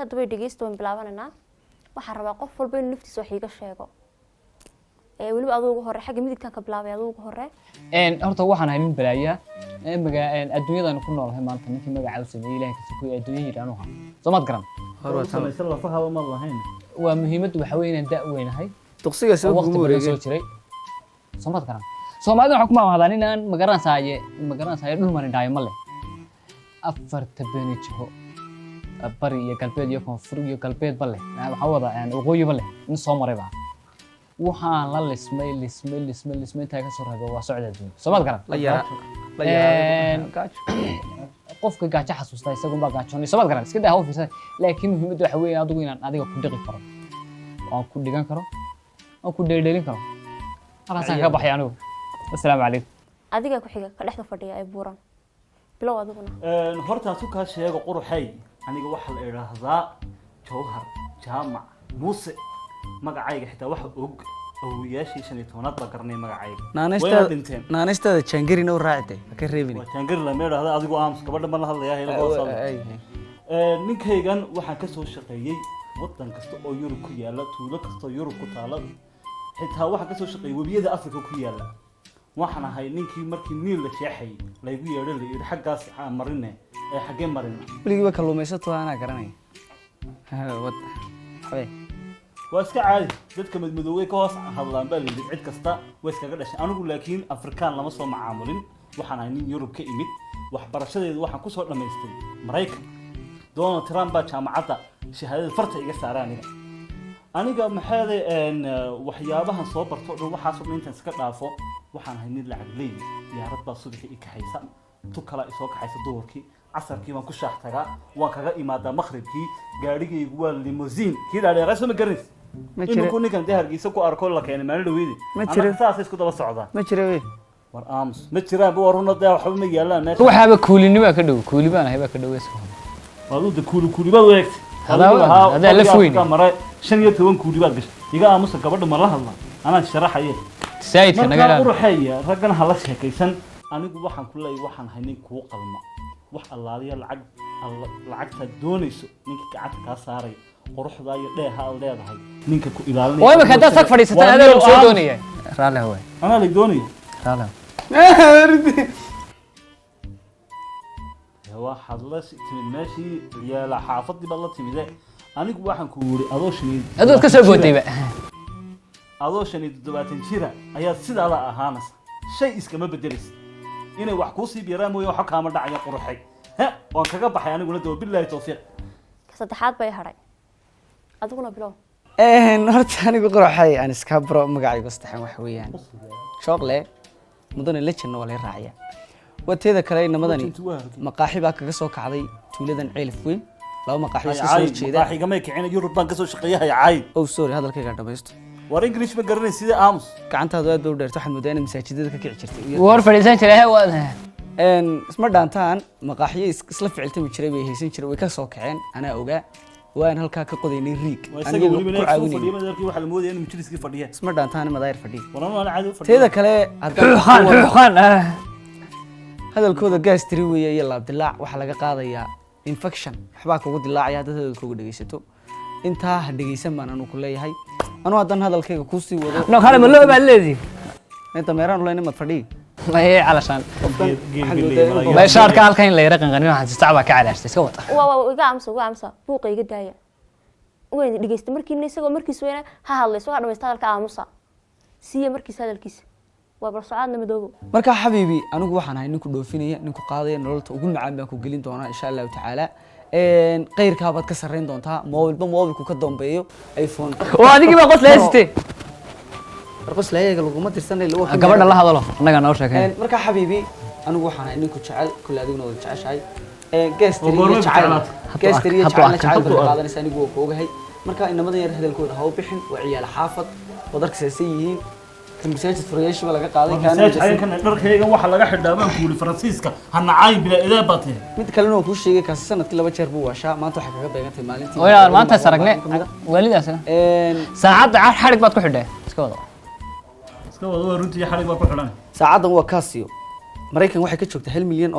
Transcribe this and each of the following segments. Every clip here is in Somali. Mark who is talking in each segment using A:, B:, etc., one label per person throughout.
A: Haddaba dhegeysta, waan bilaabanaynaa. Waxaan rabaa qof walba inuu naftiisa wax iiga sheego. Weliba aduu ugu hore, xagga midigtan ka bilaabay, aduu ugu hore.
B: Horta waxaan ahay nin balaaya. Maga adduunyadan ku noolahay maanta ninkii magaca u sameeyey Ilaahay ka sokoy adduunya yidhi anuha, soo maad garan?
C: Samaysan lafahaba ma lahayn.
B: Waa muhiimaddu waxa weeye inaan da' weynahay
D: Duqsiga
B: oo
D: soo
B: waqti
D: kugu
B: badan soo
D: wareegay.
B: jiray, soo maad garan? Soomaalida waxaa ku maamahdaa nin aan magaranaysaye dhul marin dhaayo ma leh. Afarta beeni jiho, bari iyo galbeed iyo koonfur iyo galbeedba leh, waxaa wada waqooyiba leh, nin soo maray baa waxaan la lismay lismay lismay lismay intaa ka soo reebay waa socda adduunka, soo maad garan?
D: La yara la yara.
B: Qofka gaajo xasuusta isagunbaa gaajoonay, soo maad garan? Iska daa haw fiirsada, laakiin muhiimaddu waxa weeye adigu inaan adiga ku dhiqi karo oo aan ku dhigan karo oo ku dheeldheelin karo. Halkaasaan kaga baxay anigu. Assalaamu calaykum.
A: Adigaa ku xiga, ka dhexda fadhiya ee buuran, bilow adiguna.
C: Horta su kaa sheego, quruxay, aniga waxaa la idhaahdaa Jawhar Jaamac Muuse. Magacayga xitaa waxa og awowayaashii 15aad baa garanay magacayga. Wayna dhinteen.
D: Naanaystaada jaangarina u raacitay, ha ka reebin.
C: Waa jaangari lama idhaahda. Adigu aamus, gabadha ma la hadlayaa hela hoos. Ninkaygan waxaan ka soo shaqeeyey waddan kasta oo Yurub ku yaala, tuulo kasta oo Yurub ku taala, xitaa waxaan ka soo shaqeeyey webiyada Afrika ku yaala. Waxaan ahay ninkii markii Niil la jeexayay laygu yeedhay, la yidhi xaggaas aan marine ee xaggee marina.
D: Weligiiba kalluumaysato anaa garanaya. Wad xabee.
C: Waa iska caadi, dadka madmadoobay ka hoos hadlaan baa layidhi, cid kasta way iskaga dhashay. Anigu laakiin Afrikaan lama soo macaamulin. Waxaan ahay nin Yurub ka imid. Waxbarashadeedu waxaan kusoo dhammaystay Maraykan. Donald Trump baa jaamacadda shahaadada farta iga saaray. Aniga maxaade waxyaabahan soo barto o dhan, waxaasoo dhan intaan iska dhaafo, waxaan ahay nin lacag leey. Diyaarad baa subaxii i kaxaysa, tu kalaa isoo kaxaysa duhurkii, casarkii baan ku shaax tagaa, waan kaga imaadaa maqribkii. Gaadhigaygu waa limousine kii dhaadheeraa, soo ma garanaysa?
D: Ma jira.
C: Iminku ninkan dee Hargeysa ku arko la keenay maalin dhaweyde.
D: Ma jiro.
C: Saasay isku daba socdaan.
D: Ma jira wey.
C: War aamus, ma jiraan ba, waa runa dee, waxba ma yaalaan meesha.
B: Waxaaba kuulinimo ka dhow, kuuli baan ahay baa ka dhow iska.
C: Waad u kuuli kuulibaad u eegtay.
B: Hadaa laf weyne.
C: Mare 15 kuuli baad gashay. Iga aamusa, gabadha ma la hadla, anaa sharaxaye.
B: Saayidka naga
C: Markaa
B: ilaali.
C: Uruxeeya, raggan hala sheekaysan. Anigu waxaan ku leeyahay, waxaan ahay nin kuu qalma wax allaaliya lacag lacagtaad doonayso, ninka gacanta kaa saaraya, quruxdaa iyo dheeha aad leedahay, ninka ku ilaalinaya.
B: Oo imika haddaad sag fadhiisataan
C: Waa
B: adaa lagu soo
C: aamus.
B: doonaya. Raalli hawaay.
C: Anaa lay doonaya.
B: Raalli hawaay.
C: Waxaad la timid meeshii ciyaala xaafadii baad la timide. Anigu waxaan ku yiri adoo shan iyo
B: Adood ka soo boodayba.
C: Adoo 75 jira ayaad sidaada ahaanaysa, shay iskama bedelaysa, inay wax kuusii biiraan mooye waxba kaama dhacaya, quruxay. He, waan kaga baxay aniguna de, wabilaahi tawfiiq.
A: Ka saddexaad bay hadhay, adiguna bilow.
D: Horta anigu quruxay aan iska baro. Magacaygu saddexan waxa weeyaan Shooqle Mudane Lejanna waa lay raaciya. Waa teeda kale inamadani
C: Legend waa halkee?
D: Maqaaxi baa kaga soo kacday tuuladan Ceelif Weyn, laba maqaaxi iska soo horjeeda.
C: Maqaaxigamay kicina, Yurub baan kasoo shaqeeyay, hay caay.
D: Oh sorry, hadalkayga dhamaysto.
C: War English ma garanay sidee? Aamus.
D: Gacantaadu aad bay u dheerta, waxaad moodaa inaad masaajidada ka kici jirtay.
B: War fadhiisan jiray he waa.
D: Isma dhaantaan maqaaxiyo isla ficiltami jiray bay haysan jiray, way ka soo kaceen, anaa ogaa, waan halkaa ka qodaynay riig.
C: Waa isaga
D: aniga
C: weliba
D: ku
C: neef soo
D: caawinayay.
C: fadhiya madarkii waxaa la moodaya inuu majliskii fadhiya.
D: Isma dhaantaan madaayir fadhiya.
C: War anuu aan caadi u fadhiya.
D: Teeda kale haddaan
B: Xuuxaan xuuxaan ah.
D: Hadalkooda gaastiri weeye iyo laabdilaac, waxaa laga qaadayaa infection, waxbaa kugu dilaacaya haddaad hadalkooga dhegeysato. Intaa ha dhegeysan baan anu ku leeyahay. Anuu haddaan hadalkayga kusii wado.
B: No kale ma loo baad leedii.
D: Inta meeraan ulayn mad fadhiyi.
B: Maye calashaan.
D: Qofkan
C: Geel
D: waxaad
C: geel
D: moodaa inuu
C: malaya.
B: Ma shaarka halkan in la yara qanqanin, waxaan si baa ka calaashtay, iska wata.
A: Waa iga aamusa, iga aamusa, buuqa iga daaya. Wayn dhegeysta markiina isagoo markiis weyna ha hadlay, isagoo dhamaysta hadalka, aamusa, siiya markiisa hadalkiisa. Waa bal socaadna madoobo.
D: Marka xabiibi, anigu waxaan ahay ninku dhoofinaya, ninku qaadaya, nololta ugu macaan baan ku gelin doonaa insha Allahu tacaala. Qayrkaa baad ka sarreyn doontaa, moobilba moobilku ka dambeeyo, iPhone.
B: Oo adigii baa qosla haysatee.
D: War qoslayaga laguma tirsanay.
B: Gabadha la hadalo, annagaa noo sheekeen.
D: Marka xabiibi, anigu waxaan ahay ninku jecel kulle, adiguna wada jeceshahay. Gaastri
C: Oo
D: iyo
C: goorma
D: jacayl
C: jeclaatay?
D: Gaastri iyo
B: Hadduu
D: jacaylna
B: arko,
D: jacayl
B: hadduu
D: baad
B: arko.
D: qaadanaysa, anigu waa ku ogahay. Marka inamadan yar hadalkooda ha u bixin, waa ciyaal xaafad, waad arkaysaa yihiin. Kan masaajid furayaashiba laga qaaday kaana
C: Masaaj cayankan dharkayga waxa laga xidhaa baan kuuli Faransiiska. Ha nacayn, bilaa idaa baa tahay.
D: Mid kalena oo kuu sheegay, kaasi sanadkii laba jeer buu waashaa, maanta waxay kaga beegantay maalintii.
B: Oo yaa maanta is aragne waalidaas. Saacadda xadhig baad ku xidhay, iska wada.
C: Iska wada, waa runtii, xarig baa ku xidhan.
D: Saacaddan waa Casio. Maraykan waxay ka joogtaa $1 milyan.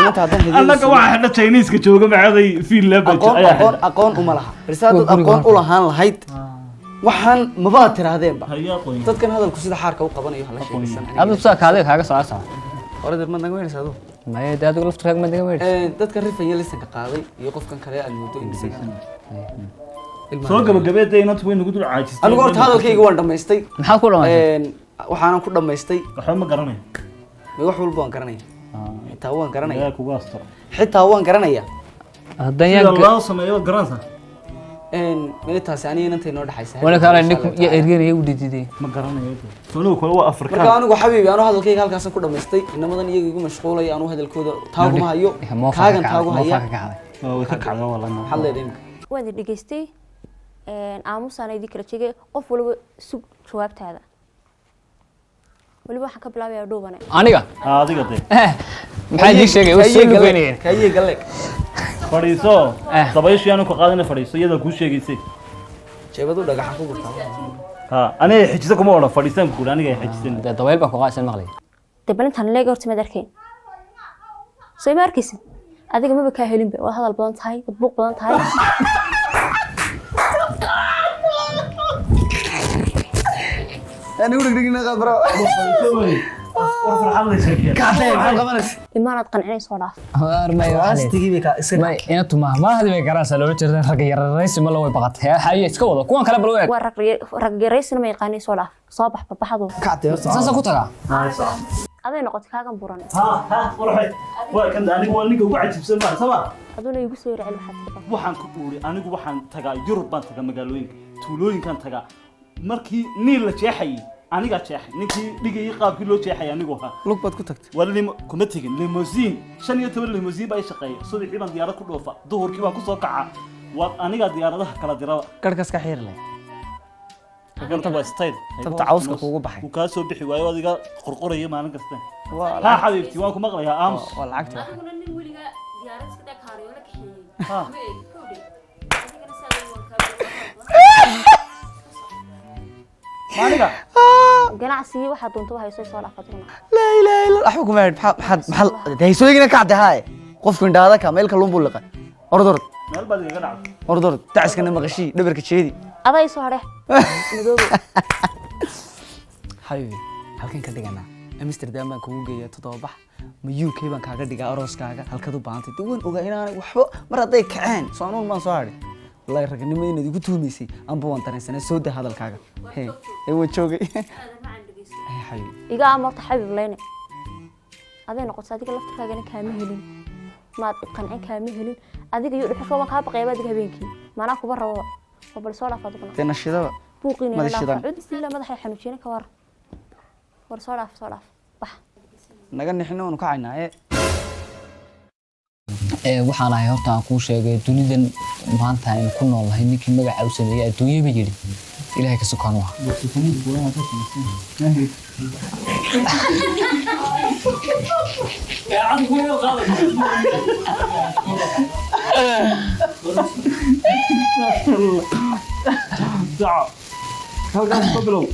D: Inanta haddaan hadiyad
C: Annaga
D: siiyo-
C: waxaa xidha Chinese-ka jooga macaday Finland baa
D: aqoon
C: ayaa
D: aqoon
C: xidha.
D: Aqoon uma laha, balse haddaad
B: Kuwa guriga
D: aqoon u
B: horta.
D: lahaan lahayd waxaan mabaa tiraahdeenba.
C: Hayaa aqoon.
D: Dadkan hadalku sida xaarka u qabanayo hala sheegaysan.
B: Adigu saa kaadiga kaaga socota.
D: Hore maad naga weynaysa adigu.
B: Maya, dee adigu laftirkaaga ma naga weynaysa.
D: Dadka rifaya lisanka qaaday iyo qofkan kale aad moodo in isaga ilmaha.
C: Soo gabagabeedda, inantu way nagu dul caajistay.
D: Anigu horta hadalkayga waan dhamaystay.
B: Maxaad ku dhamaysay?
D: Waxaanan ku dhamaystay
C: Waxba ma garanayo.
D: Wax walba waan garanaya, xitaa waan garanaya.
C: Ilaahay kugu asturo.
D: Xitaa waan garanaya.
B: Haddaan
C: Sida
B: yaan
C: loo sameeyo waad garanaysaa.
D: Minitaasi aniga inanta inoo dhexaysa.
B: Wana kaale ninku iyo ergenaya u dhididay.
C: Ma garanayo. Soo kale waa
D: Marka
C: Afrikaan.
D: anigu xabiibi, anu hadalkayga halkaasan ku dhamaystay. Inamadan iyaga igu mashquulaya, anu hadalkooda taaguma hayo, kaagan taagu haya.
C: Way ka kacdaa wallahi.
D: Maxaad leedahay imika?
A: Waan idin dhegeystay, aamusaana idin kala jeegay. Qof waliba sug jawaabtaada. Weliba waxaan ka bilaabayaa dhuubane.
B: Aniga?
C: Adiga dee.
B: Maxaa idin sheegay? Way soo lugeynayeen.
D: Kayiye galeeg.
C: Fadhiiso.
B: Eh.
C: Dabayshii aanu ka qaadana, fadhiiso, iyadoo kuu sheegaysay.
D: Jeebadu dhagaxa ku gurtaa.
C: Ha, aniga xijisa kuma odhan, fadhiisaan ku aniga xijisan.
B: Dee dabayl baa ku qaadaysan maqlay.
A: Dee balintaan leeg horta maad arkayn, soo ima arkaysid? Adiga maba kaa helinba, waad hadal badan tahay, waad buuq badan tahay.
D: Anigu dhigdhigina qaad bro.
C: War farxad la sheekay.
D: Kacday, maxaad qabanaysa?
A: Imaanaad qancinay, soo dhaaf.
D: Astigii bay ka iska.
B: May inantu mahmaahdi bay garanaysaa loola jeeda ragga yararaysi ma la way baqatay. Haye, iska wado kuwan kale bal u eeg.
A: Waa rag rag yaraysina ma yaqaanay, soo dhaaf, soo bax barbaxadu.
D: Kacday horta.
B: Saasa ku tagaa.
A: Aday noqotay kaagan buran.
C: Ha ha, warxay. Waa kan anigu waa ninka ugu cajiibsan baa sama.
A: Aduna igu soo yarcel waxaad tiri.
C: Waxaan ku uuri anigu waxaan tagaa Yurub baan tagaa, magaalooyinka tuulooyinkaan tagaa. Markii niil la jeexayay anigaa jeexay, ninkii dhigayay qaabkii loo jeexay anigu ahaa.
D: Lug baad ku tagtay.
C: Waa limo kuma tegin, limousine, 15 limousine baa i shaqeeya. Subaxii baan diyaarad ku dhoofa, duhurkii baan kusoo kaca. Waa anigaa diyaaradaha kala diraba.
D: Garhkaas ka xiir leh.
C: Garta waa style.
D: Tabta cawska kuugu baxay.
C: Uu kaa soo bixi waayo adiga qorqoraya maalin kasta.
D: Waa
C: Ha
D: lacag.
C: xabiibti, waan ku maqlayaa, aamus.
D: Waa lacagta.
A: Adiguna nin weligaa diyaarad iska daa kaariyoola kaxeeyey.
C: Ha.
A: Ma eeg kowdhe adigana saa waan kaa.
C: Aniga
A: Ganacsigii waxaa doontaba hayso, soo dhaaf adiguna.
D: Laa ilaaha illa, waxba kuma hayn. Maxaad maxaad maxaad haysooyigina kacday haaye. Qofku indhaada ka meel kalluun buu liqay. Orod orod.
C: Meel baad igaga dhacday.
D: Orod orod, taciskana maqashii dhabarka jeedi.
A: Adaa soo hadhe madoobe.
D: Xabiibi, halkan ka dhiganaa? Amsterdam baan kugu geeyaa toddoba bax, ma UK baan kaaga dhigaa arooskaaga? Halkaad u baahantay dee waan ogaa inaanay waxba mar hadday kaceen soo anuun baan soo hadhay. Wallahi ragnimo inaad igu tuhumaysay amba waan dareensanay. Soo dah hadalkaaga. He ee waan joogay. Ay xabiibi.
A: Iga ama horta xabib leyne, aday noqotay adiga laftirkaagana kaama helin, maad qancin, kaama helin adiga iyo dhuxusho waan kaa baqayaba. Adiga habeenkii maanaa kuba rababa waa bal soo dhaaf adiguna.
D: Dee nashidaba.
A: Buuqiina.
D: Madax shidan.
A: Cud billah madaxay xanuujiyana ka war. War soo dhaaf, soo dhaaf, bax.
D: Naga nixino, waanu kacaynaa ee.
B: Waxaan ahay horta aan kuu sheegay dunidan maanta aynu ku noolnahay ninkii magaca u sameeyey adduunyaba yidhi Ilaahay ka sokaan u ahaa.
C: Halkaas ka bilow.